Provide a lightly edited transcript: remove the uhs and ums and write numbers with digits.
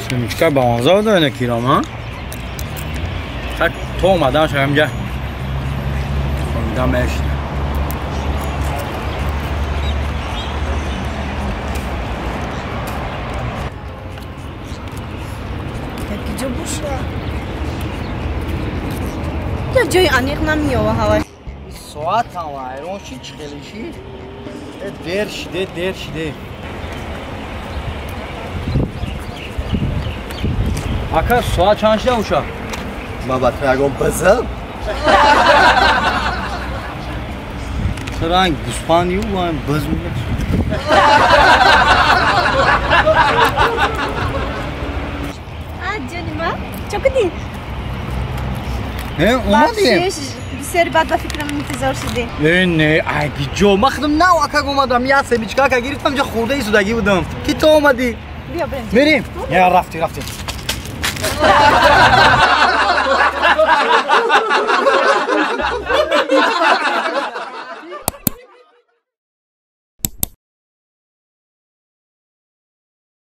Семечка ба маза дона кирам, ҳа? Так то омадан шавам ҷа. Хонда мешна. Ҷо боша? Я ҷои аниқ намеёва ҳавай. Соатам ҳайрон шид, чӣ хеле шид? Дер шиде, дер шиде. Ака, соат чанд шида уша? Ма ба ту ягон бизам? Ранг гӯспандию биз мегӯ. Ҷони ма, чо кунӣ? Э, омадем. Бисёри баъд ба фикрам интизор шудӣ. Э, не, ай биҷо, ман худам нав акак омадам, як семечка ака гирифтам, ҷа хӯрдаи судагӣ будам. Ки ту омадӣ? Биё, бирем. Мерем? Я рафтем, рафтем.